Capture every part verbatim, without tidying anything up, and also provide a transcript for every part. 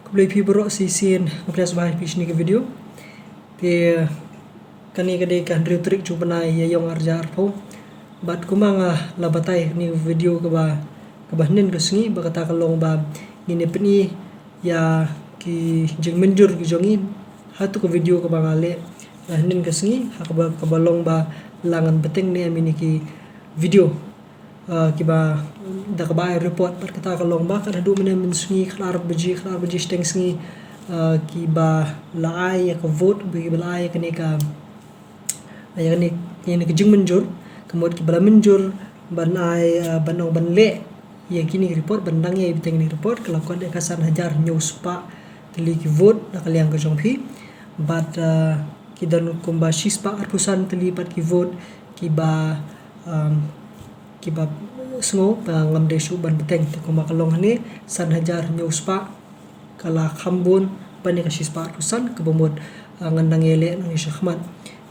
Khublei phi baroh shisien, nga pdiang sngewbha ïa phi sha kane ka video. Te kane ka dei ka hynriew tarik jong u bnai Ïaïong arhajar arphew. Bad kumba nga la batai ha kane ka video kaba, kaba hynnin ka sngi, ba kata ka long ba ngin ïa pyni ïa ki jingmynjur ki jong ngi ha tu ka video kaba nga leh ha hynnin ka sngi, ha kaba, kaba long ba la ngan bteng ne em ïa kine ki video, ah, kiba da kaba ai report. Bad kata ka long ba kat haduh mynne mynsngi, khatar baje, khatar baje shiteng sngi, ah, kiba la ai ïa ka vote, ba kiba la ai ïa kane ka, ïa kane, ïa kane ka jingmynjur, ka mut kiba la mynjur ban ai, ah, ban ong ban leh ïa kine ki report, ban dang ïa bteng kine ki report, ka la kot ïa ka san hajar hynñiew spah tylli ki vote na ka liang ka jong phi. Bad, ah, ki don kumba shispah arphew san tylli pat ki vote kiba, um, kiba sngew ba ngam dei shuh ban bteng. Te kumba ka long hangne, san hajar hynñiew spah ka la kham bun ban ïa ka shispah arphew san, kaba mut, ah, ngan dang ïaleh nangne shakhmat.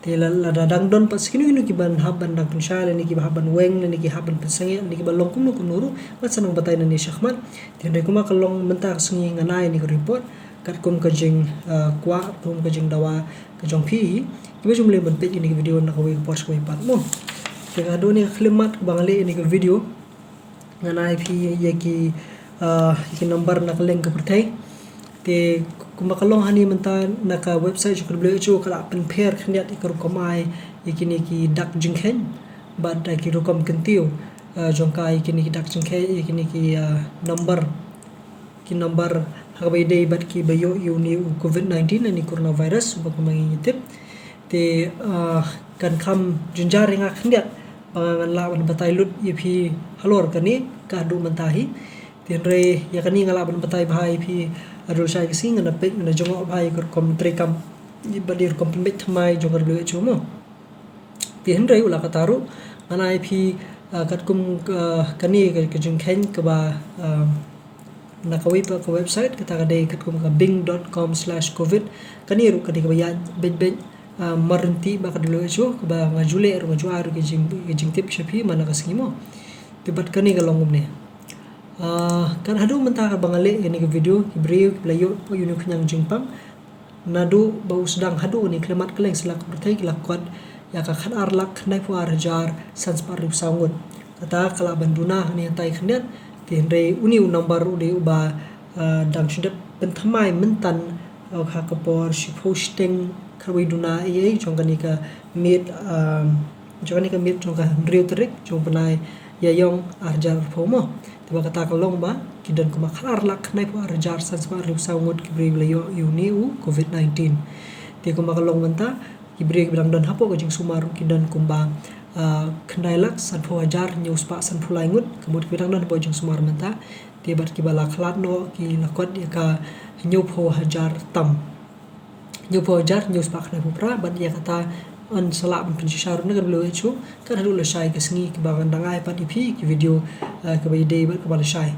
Te la, lada dang don pat sa kino kino kiban hap ban dang pynshai, lane kiba hap ban weng, lane ki hap ban pynsangeh, lane kiba long kumno kumno ruh, ngan sa nang batai nangne shakhmat. Te hynrei kumba ka long mynta ka sngi ngan ai ïa kane ka report katkum ka jing, ah, kwah, katkum ka jingdawa ka jong phi hi, kiba ju mlien ban peit ïa kane ka video na kawei ka por sha kawei pat mo. Te ka don ïa ka khyllipmat kaba nga leh ïa kane ka video, ngan ai phi ïa ki, ah, ïa ki number na ka liang ka pyrthei. Te kumba ka long hangne mynta na ka website jong ka W H O ka la pynpher khyndiat ïa ka rukom ai ïa kine ki dak jingkheiñ bad, ah, ki rukom kyntiew, ah, jong ka ïa kine ki dak jingkheiñ, ïa kine ki, ah, number, ki number ha kaba ïadei bad kiba ïoh ïa une u covid nineteen lane coronavirus, ba kumba ngi tip. Te, ah, kan kham jynjar ïa nga khyndiat ba ngan lah ban batai lut ïa phi halor kane ka haduh mynta hi. Te hynrei ïa kane nga lah ban batai bha ïa phi haduh shai ka sngi, ngan da peit, ngan da jngoh bha ïa ka rukom treikam bad ïa ka rukom pynbeit thymmai jong ka W H O mo. Te hynrei wat la katta ruh, ngan ai phi, ah, katkum, ah, kane ka, ka jingkheiñ kaba, ah, na kawei pat ka website, kata ka dei katkum ka bing dot com slash covid. Kane ruh ka dei kaba ïaid beit beit, ah, marryntih bad ka W H O, kaba nga ju leh ruh, nga ju ai ruh ka jing, ka jingtip sha phi man la ka sngi mo. Te bad kane ka long kumne. Ah, kat haduh mynta kaba nga leh ïa kane ka video, ki briew kiba la ïoh ïa une u khñiang jingpang, naduh ba u sdang haduh kane ka khyllipmat kylleng sla ka pyrthei, ki la kot ïa ka khatar lak khyndaiphew ar hajar san spah arphew saw ngut. Kata ka lah ban duna hangne hangtai khyndiat. Te hynrei une u number u dei uba, ah, dang shu dep pynthymmai myntan, ah, ha ka por shiphew shiteng khatwei duna eiei jong kane ka miet, ah, jong kane ka miet jong ka hynriew tarik jong u bnai Ïaïong arhajar arphew mo. Te ba kata ka long ba ki don kumba khatar lak khyndaiphew ar hajar san spah arphew saw ngut ki briew ba la ïoh ïa une u covid nineteen. Te kumba ka long mynta, ki briew kiba dang don hapoh ka jingsumar ruh ki don kumba, ah, khyndai lak sanphew hajar hynñiew spah sanphew lai ngut, ka mut kiba dang don hapoh jingsumar mynta. Te bad kiba la khlad noh ki la kot ïa ka hynñiewphew hajar tam. Hynñiewphew hajar hynñiew spah khyndaiphew phra, bad ïa kata yn sa lah ban pynshisha ruh na ka W H O kat haduh lashai ka sngi, kiba ngan dang ai pat ïa phi ki video, eh, kaba ïadei bad kaba lashai.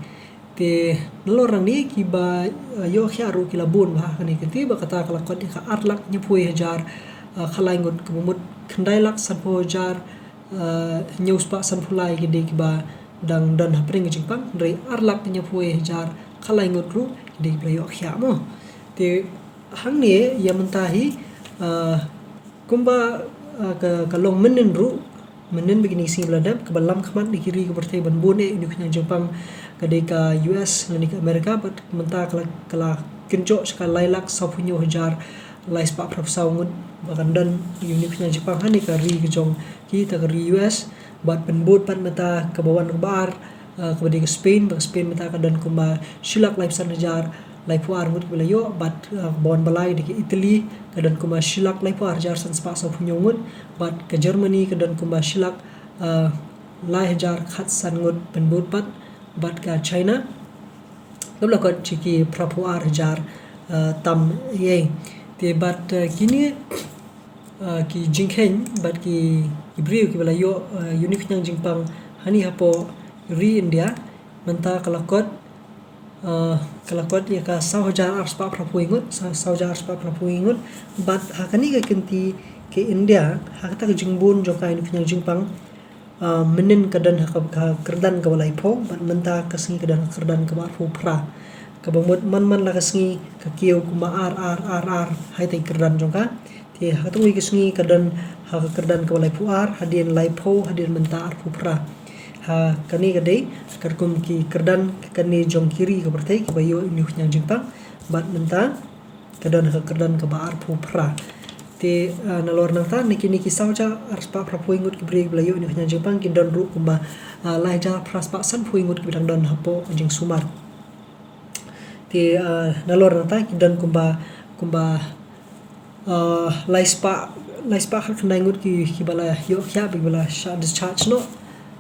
Te nalor nangne kiba, eh, ïoh khiah ruh ki la bun bha ha kane ka kynti, ba kata ka la kot ïa ka ar lak hynñiewphew wei hajar, eh, khatlai ngut, kaba mut khyndai lak sanphew hajar, eh, hynñiew spah sanphew lai ki dei kiba dang don hapdeng ka jingpang, hynrei ar lak hynñiewphew wei hajar khatlai ngut ruh ki dei kiba la ïoh khiah mo. Te hangne ïa mynta hi, eh, kumba, eh, ka, ka long mynnin ruh, mynnin bad kine ki sngi ba la dep, kaba lam khmat na ki ri ka pyrthei ban bun eh ïa une u khñiang jingpang ka dei ka U S lane ka America, bad mynta ka la, ka la kynjoh sha ka lai lak sawphew hynñiew hajar lai spah phraphew saw ngut ba kan don ïa une u khñiang jingpang ha kane ka ri ka jong ki, kata ka ri U S, bad pynbud pat mynta kaba wan kaba ar, eh, kaba dei ka Spain, ba ka Spain mynta ka don kumba shi lak laiphew san hajar laiphew ar ngut kiba la ïoh, bad, eh, kaba wan ba lai dei ka Italy, ka don kumba shi lak laiphew ar hajar san spah sawphew hynñiew ngut, bad ka Germany ka don kumba shi lak, eh, lai hajar khatsan ngut pynbud pat, bad ka China kaba la kot sha ki phraphew ar hajar, eh, tam ïa. Te bad, eh, kine, eh, ki jingkheiñ bad ki, ki briew kiba la ïoh, eh, ïa une u khñiang jingpang hangne hapoh ri India, mynta ka la kot, eh, ka la kot ïa ka saw hajar ar spah phraphew wei ngut, sa-, saw hajar ar spah phraphew wei ngut. Bad ha kane ka kynti ka India, ha kata ka jingbun jong ka ïa une u khñiang jingpang, ah, mynnin ka don ha ka, ka kyrdan kaba laiphew, bad mynta ka sngi ka don ha ka kyrdan kaba arphew phra. Kaba mut man man la ka sngi ka kiew kumba ar ar ar ar ha ita i kyrdan jong ka. Te ha katwei ka sngi ka don ha ka kyrdan kaba laiphew ar, hadien laiphew, hadien mynta arphew phra. Ha kane ka dei katkum ki kyrdan kane jong ki ri ka pyrthei kiba ïoh ïa une u khñiang jingpang. Bad mynta ka don ha ka kyrdan kaba arphew phra. Te, ah, nalor nangta na kine ki saw hajar ar spah phraphew ngut ki briew kiba la ïoh ïa une u khñiang jingpang, ki don ruh kumba, ah, lai hajar phra spah sanphew ngut kiba dang don hapoh ka jingsumar. Te, ah, nalor nangta ki don kumba, kumba, ah, lai spah, lai spah khatkhyndai ngut ki, kiba la ïoh khiah, kiba la shah discharge noh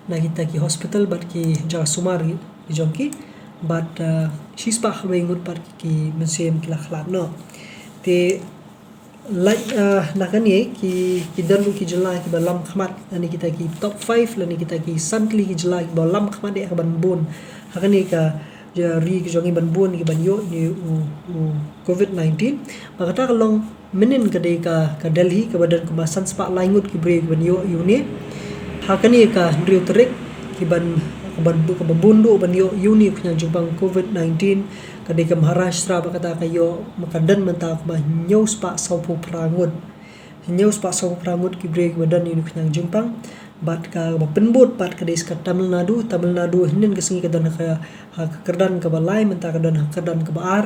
na kita ki hospital bad ki jaka sumar ki, ki jong ki. Bad, ah, shi spah khatwei ngut pat ki mynsiem ki la khlad noh. Te lait, ah, na kane ki, ki don ruh ki jylla kiba lam khmat, lane kita ki top five, lane kita ki san tylli ki jylla kiba lam khmat eh ha kaban bun ha kane ka, ah, ri ka jong ngi ban bun ki ban ïoh ïa une u, u covid nineteen. Bad kata ka long mynhynnin ka dei ka, ka Delhi kaba don kumba san spah lai ngut ki briew ki ban ïoh ïa une. Ha kane ka hynriew tarik ki ban, ka ban, kaba bun duh ban ïoh ïa une u khñiang jingpang covid nineteen ka dei ka Maharashtra, bad kata ka ïoh, ka don mynta kumba hynñiew spah sawphew phra ngut. Hynñiew spah sawphew phra ngut ki briew kiba don ïa une u khñiang jingpang. Bad kaba pynbud pat ka dei sa ka Tamil Nadu. Tamil Nadu hynnin ka sngi ka don ha ka, ha ka kyrdan kaba lai, mynta ka don ha ka kyrdan kaba ar.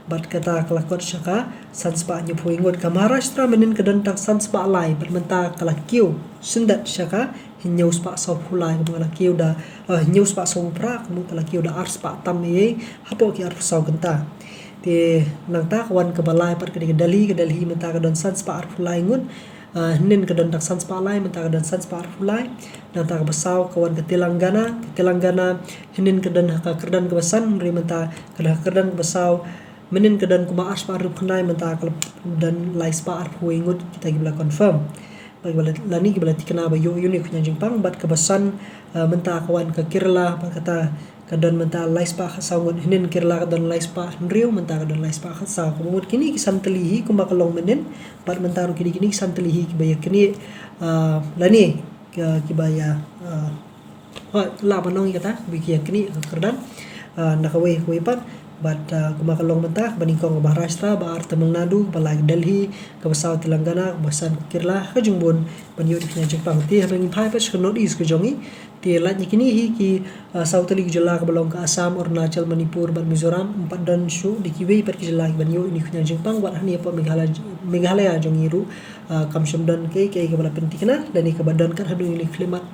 Bad kata ka la kot sha ka san spah hynñiewphew ngut. Ka Maharashtra mynnin ka don tang san spah lai, bad mynta ka la kiew syndet sha ka hynñiew spah sawphew lai, kumba ka la kiew da, eh, hynñiew spah sawphew phra, kumba ka la kiew da ar spah tam ei ei hapoh ki arphew saw kynta. Te nangta ka wan kaba lai pat ka dei ka Delhi, ka Delhi mynta ka don san spah arphew lai ngut. Ah, hynnin ka don tang san spah lai, mynta ka don san spah arphew lai. Nangta kaba saw ka wan ka Telangana, ka Telangana hynnin ka don ha ka kyrdan kaba san, hynrei mynta ka don ha ka kyrdan kaba saw. Mynnin ka don kumba ar spah arphew khyndai, mynta ka la don lai spah arphew wei ngut kita kiba la confirm. Bad kiba la, lane kiba la thikna ba ïoh ïa une u khñiang jingpang. Bad kaba san, ah, mynta ka wan ka Kerala, bad kata ka don mynta lai spah khatsaw ngut, hynnin Kerala ka don lai spah hynriew, mynta ka don lai spah khatsaw. Kaba mut kine ki san tylli hi kumba ka long mynnin, bad mynta ruh ki dei kine ki san tylli hi kiba ïa knieh, ah, lane, ah, kiba ïa, ah, hooid, lah ban ong ïa kata, kiba ki ïa knieh ka kyrdan, ah, na kawei kawei pat. Bad, ah, kumba ka long mynta, kaba nyngkong ka Maharashtra, ba ar Tamil Nadu, kaba lai ka Delhi, kaba saw Telangana, kaba san ka Kerala, ka jingbun ban ïoh ïa une u khñiang jingpang. Te haba ngi phai pat sha ka North East ka jong ngi, te lait na kine hi ki, ah, saw tylli ki jylla kaba long ka Assam, Arunachal, Manipur bad Mizoram, ym pat don shuh da kiwei pat ki jylla kiban ïoh ïa une u khñiang jingpang. Wat hangne hapoh Meghalaya, Meghalaya jong ngi ruh, ah, kam shym don kaei kaei kaba la pynthikna, lane kaba don kat haduh ïa une u khyllipmat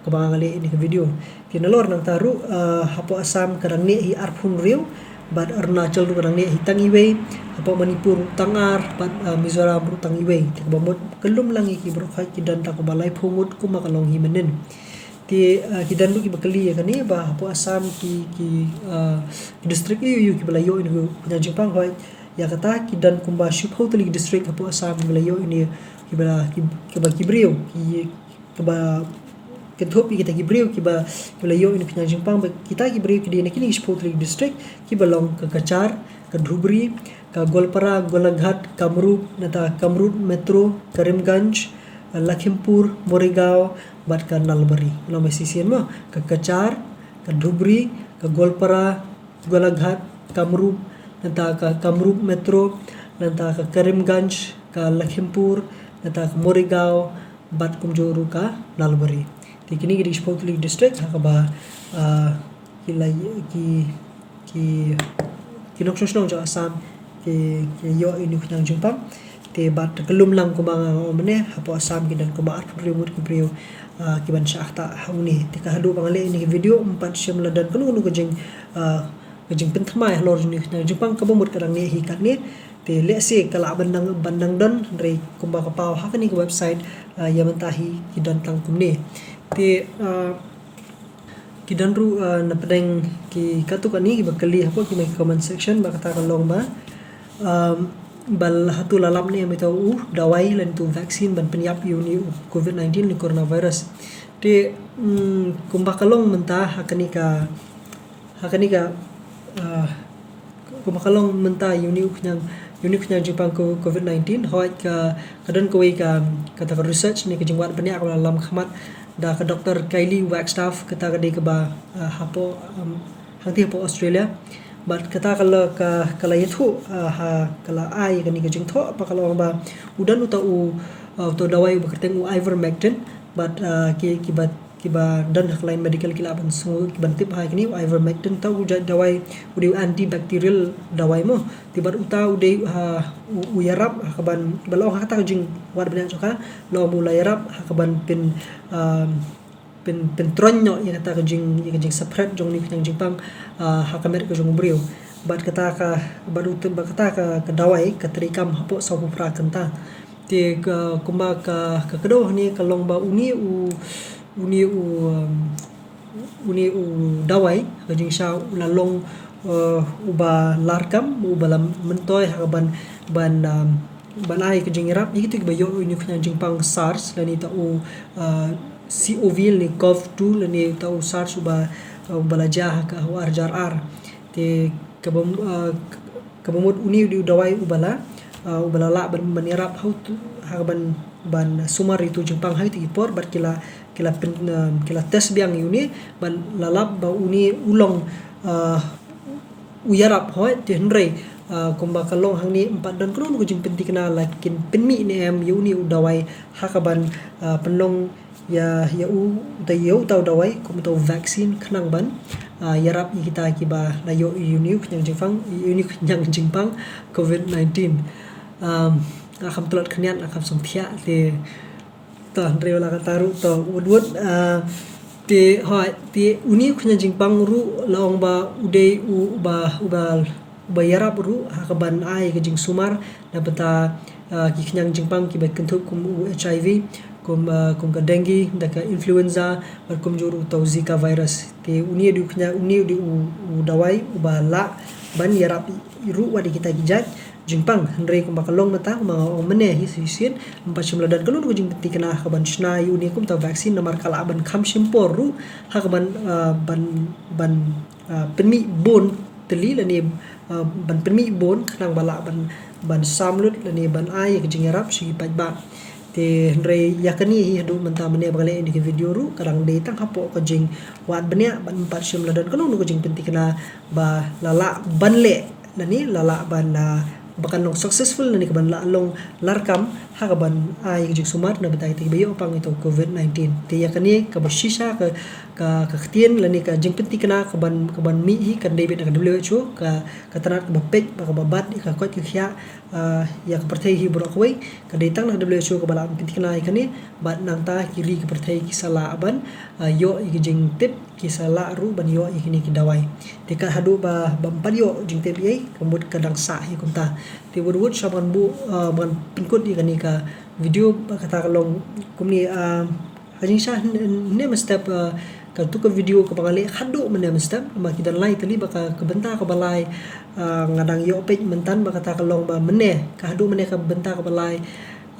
kaba nga leh ïa une u video. Te nalor nangta ruh, ah, hapoh Assam ka dang neh hi arphew hynriew, bad Arunachal ruh ka dang neh hi tang iwei, hapoh Manipur ruh tang ar, bad, ah, Mizoram ruh tang iwei. Te kaba mut kyllum lang ïa ki baroh khoit ki don tang kumba laiphew ngut kumba ka long hi mynnin. Te, ah, ki don ruh kiba kylli ïa kane ba hapoh Assam ki, ki, ah, ki district ïoh ïoh kiba la ïoh ïa une u khñiang jingpang, hooid. Ïa kata ki don kumba shiphew tylli ki district hapoh Assam kiba la ïoh ïa une, kiba la, ki, kiba ki briew, ki, kiba kynthup ïa kita ki briew kiba, kiba la ïoh ïa une u khñiang jingpang, ba kita ki briew ki dei na kine ki shiphew tylli ki district kiba long ka Cachar, ka Dhubri, ka Goalpara, Golaghat, Kamrup, nangta Kamrup Metro, Karimganj, Lakhimpur, Morigaon, bad ka Nalbari. Long ba shisien mo, ka Cachar, ka Dhubri, ka Goalpara, Golaghat, Kamrup, nangta ka Kamrup Metro, nangta ka Karimganj, ka Lakhimpur, nangta ka Morigaon, bad kumjuh ruh ka Nalbari. Te kine ki dei shiphew tylli ki district ha kaba, ah, ki la, ki, ki, ki nongshong shnong jong Assam ki, ki ïoh ïa une u khñiang jingpang. Te bad kyllum lang kumba nga ong mynne, hapoh Assam ki don kumba arphew hynriew ngut ki briew, ah, kiban shah ktah ha une. Te ka haduh ba nga leh ïa une u video ym pat shym la don kano kano ka jing, ah, ka jingpynthymmai halor jong une u khñiang jingpang, kaba mut ka dang neh hi katne. Te lehse ka lah ban dang, ban dang don, hynrei kumba ka paw ha kane ka website, ah, ïa mynta hi ki don tang kumne. Te, ah, ki don ruh, ah, na pdeng ki katto katne kiba kylli hapoh ki, my comment section, ba kata ka long ba, um, ba hato la lap ne em ïa uto u dawai lane uto u vaccine ban pynïap ïa une u covid nineteen lane coronavirus. Te, mm, kumba ka long mynta ha kane ka, ha kane ka, ah, kumba ka long mynta ïa une u khñiang, ïa une u khñiang jingpang ko-, covid nineteen, hooid ka, ka don kawei ka, kata ka research ne ka jingwad bniah kaba la lam khmat da ka Doctor Kylie Wagstaff, kata ka dei kaba, ah, hapoh, um, hangtei hapoh Australia. Bad kata ka la, ka, ka la ïathuh, ah, ha, ka la ai kane ka jingthoh, ba ka la ong ba u don uta u, ah, uta u dawai uba kyrteng u ivermectin, bad, ah, ki, kiba, kiba don ha ka lain medical ki lah ban sngew, ki ban tip ha kane, u ivermectin uta u jait dawai, u dei u antibacterial dawai mo. Te bad uta u dei, ah, u, u ïarap ha kaban, ba la ong ha kata ka jingwad bniah jong ka, la ong ba u la ïarap ha kaban pyn, ah, pyn, pyntroiñ noh ïa kata ka jing, ïa ka jingsaphriang jong une u khñiang jingpang, ah, ha ka met ka jong u briew. Bad kata ka, bad uta, bad kata ka, ka dawai ka treikam hapoh sawphew phra kynta. Te ka, kumba ka, ka kdew hangne ka long ba une u, une u, um, une u dawai, ka jingshisha u la long, uh, uba larkam, uba la myntoi ha kaban, ban, um, ban ai ka jingïarap ïa kito kiba ïoh une u khñiang jingpang SARS, lane uta u, uh, CoV lane CoV two lane uta u SARS uba, uh, uba la jia ha ka, ha u ar hajar ar. Te kaba, uh, kaba mut une u dei u dawai uba la, uh, uba la lah ban, ban ïarap ha utu, ha kaban, ban sumar ïa utu u jingpang ha kito ki por, bad ki la, ki la pyn, uh, ki la test biang ïa une, bad la lap ba une u long, uh, u ïarap hooid, te hynrei, ah, kumba ka long hangne ym pat don kano kano ka jingpynthikna, la kin pynmih ne em ïa une u dawai ha kaban, ah, pynlong ïa, ïa u, uta, ïa uta u dawai kum uta u vaccine khnang ban, ah, ïarap ïa kita kiba la ïoh ïa une u khñiang jingpang, ïa une u khñiang jingpang COVID nineteen. Um, nga kham tlot khyndiat, nga kham sngewthiah, te to, hynrei la kata ruh to, wut wut, ah, te, hooid, te une u khñiang jingpang ruh la ong ba u dei u, uba, uba, uba ïarap ruh ha kaban ai ka jingsumar na bynta, ah, ki khñiang jingpang kiba kynthup kum u HIV, kum, ah, kum ka dengue, da ka influenza, bad kumjuh ruh uta u Zika virus. Te une u dei u khñiang, une u dei u, u dawai uba lah ban ïarap ruh wat ïa kita ki jait jingpang. Hynrei kumba ka long mynta, kumba nga ong mynne hi shisien, ym pat shym la don kano kano ka jingpynthikna ha kaban shna ïa une kum uta u vaccine, namar ka lah ban kham shim por ruh ha kaban, ah, ban, ban, ah, pynmih bun tylli lane, ah, ban pynmih bun khnang ba lah ban, ban sam lut lane ban ai ïa ka jingïarap sha ki paidbah. Te hynrei ïa kane hi haduh mynta mynne ba nga leh ïa kane ka video ruh ka dang dei tang hapoh ka jingwad bniah, bad ym pat shym la don kano kano ka jingpynthikna ba la lah ban leh lane la lah ban, ah, ba kan long successful lane ka ban lah long larkam ha kaban ai ka jingsumar na bynta kita kiba ïoh pang ïa uta u COVID nineteen. Te ïa kane kaba shisha ka, ka, ka ktien lane ka jingpynthikna kaban, kaban mih hi kan dei beit na ka WHO, ka, ka tnat kaba peit bad kaba bat ïa ka koit ka khiah, ah, ïa ka pyrthei hi baroh kawei. Ka dei tang na ka WHO kaba lah ban pynthikna ïa kane, bad nangta ki ri ka pyrthei ki sa lah ban, ah, ïoh ïa ki jingtip, ki sa lah ruh ban ïoh ïa kine ki dawai. Te kat haduh ba, ba ym pat ïoh jingtip ei ei, ka mut ka dang sah hi kumta. Te wut wut sha ban buh, ah, ban pynkut ïa kane ka video, ba kata ka long kumne, ah, ka jingshisha hynne mynstep, ah, katu ka video kaba nga leh haduh mynne mynstep, namar ki don lai tylli, ba ka, ka bynta kaba lai, ah, nga dang ïoh peit mynta, ba kata ka long ba mynne, ka haduh mynne ka bynta kaba lai,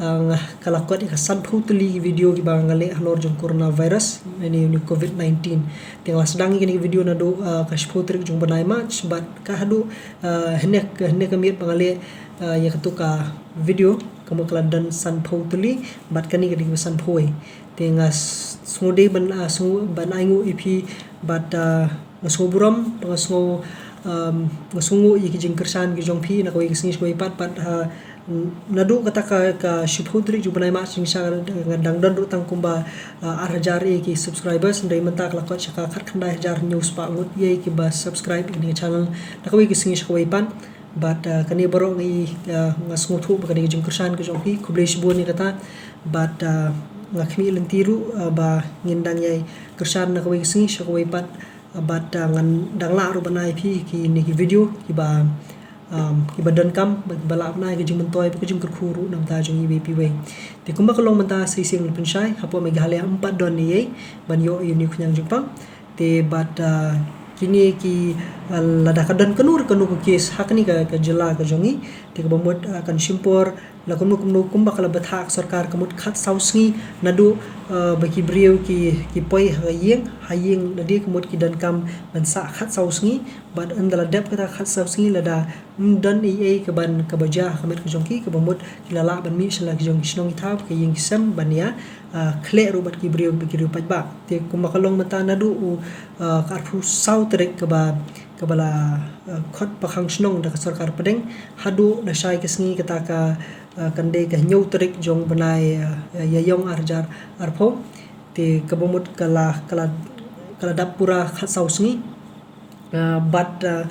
ah, nga, ka la kot ïa ka sanphew tylli ki video kiba nga leh halor jong coronavirus, lane une u COVID nineteen. Te nga la sdang ïa kane ka video naduh, ah, ka shiphew tarik jong u bnai March, bad ka haduh, ah, hynne ka, hynne ka miet ba nga leh, ah, ïa katu ka video, ka mut ka la don sanphew tylli, bad kane ka dei kaba sanphew wei. Te nga s-, sngewdei ban, ah, sngew, ban ainguh ïa phi, bad, ah, nga sngew burom, nga sngew, um, nga sngewnguh ïa ki jingkyrshan ki jong phi na kawei ka sngi sha kawei pat, bad, ah, n-, naduh kata ka, ka shiphew tarik jong u bnai March jingshisha nga dang don ruh tang kumba, ah, ar hajar ei ei ki subscribers, hynrei mynta ka la kot sha ka khatkhyndai hajar hynñiew spah ngut ei ei kiba subscribe ïa kane ka channel na kawei ka sngi sha kawei pat. Bad, ah, kane baroh nga i, ah, nga sngewthuh ba ka dei ka jingkyrshan ka jong phi, khublei shibun ïa kata. Bad, ah, nga khmih lynti ruh, ah, ba ngin dang ïai kyrshan na kawei ka sngi sha kawei pat. Ah, bad, ah, ngan dang lah ruh ban ai phi kine ki video kiba, um, kiba donkam, ba, kiba lah ban ai ka jingmyntoi, ba ka jingkyrkhu ruh na bynta jong iwei pa iwei. Te kumba ka long mynta sa shisien ngan pynshai, hapoh Meghalaya ym pat don ei ei ban ïoh ïa une u khñiang jingpang. Te bad, ah, kine ki, ah, lada ka don kano re kano ka case ha kane ka, ka jylla ka jong ngi, te kaba mut, ah, kan shim por la kumno kumno kumba ka la bthah ka sorkar, ka mut khatsaw sngi naduh, ah, ba ki briew ki, ki poi ha ïing, ha ïing lade ka mut ki donkam ban sah khatsaw sngi, bad ynda la dep kata khatsaw sngi lada ym don ei ei kaban, kaba jia ha ka met ka jong ki, kaba mut ki la lah ban mih sha la ki jong ki shnong ki thaw, ki ïing ki sem ban ïa, ah, khleh ruh bad ki briew, bad ki riew paidbah. Te kumba ka long mynta naduh u, ah, ka arphew saw tarik kaba, kaba la, eh, khot pakhang shnong da ka sorkar pdeng, haduh lashai ka sngi kata ka, eh, kan dei ka hynñiew tarik jong bnai, eh, Ïaïong ar hajar arphew. Te kaba mut ka la, ka la, ka la dap pura khatsaw sngi. Eh, bad, eh,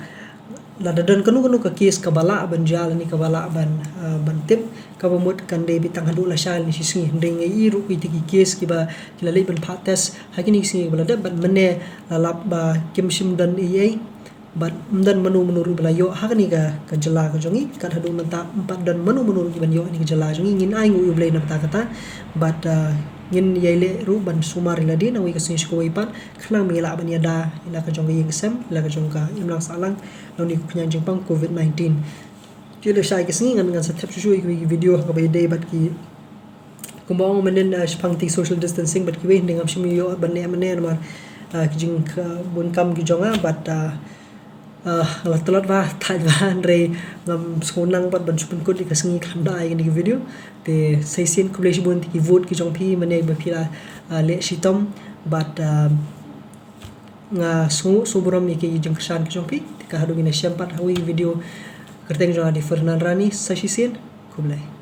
lada don kano kano ka case kaba lah ban jia lane kaba lah ban, eh, ban tip, kaba mut kan dei beit tang haduh lashai lane shi sngi. Hynrei ngi ïohi ruh kita ki case kiba ki la leit ban phah test ha kine ki sngi kiba la dep, bad mynne la lap ba kim shym don ei ei. Bad ym don mano mano ruh ba la ïoh ha kane ka, ka jylla ka jong ngi. Kat haduh mynta ym pat don mano mano ruh kiban ïoh ha kane ka jylla jong ngi. Ngin ai nguh ïa U Blei na bynta kata. Bad, ah, ngin ïai leh ruh ban sumar ïa lade na kawei ka sngi sha kawei pat, khnang ba ngin lah ban ïada ïa la ka jong ka ïing ka sem, ïa la ka jong ka imlang sahlang na une u khñiang jingpang covid nineteen. Te lashai ka sngi ngan, ngan sa thep shuh shuh ïa kiwei ki video ha kaba ïadei bad ki, kumba ong mynnin, ah, shaphang ki social distancing bad kiwei, hynrei ngam shym ïoh ban leh mynne namar, ah, ki jingbunkam ki jong nga bad, ah, ah, nga la tlot bha, thait bha, hynrei ngam sngewtynnat pat ban shu pynkut ïa ka sngi khlem da ai kane ka video. Te sa shisien khublei shibun ïa ki vote ki jong phi mynne ba phi la, ah, leh shitom bad, ah, nga sngew sngewburom ïa ki jingkyrshan ki jong phi. Te ka haduh ngin ïashem pat ha kawei ka video, kyrteng jong nga dei Ferdinand Rani, sa shisien khublei.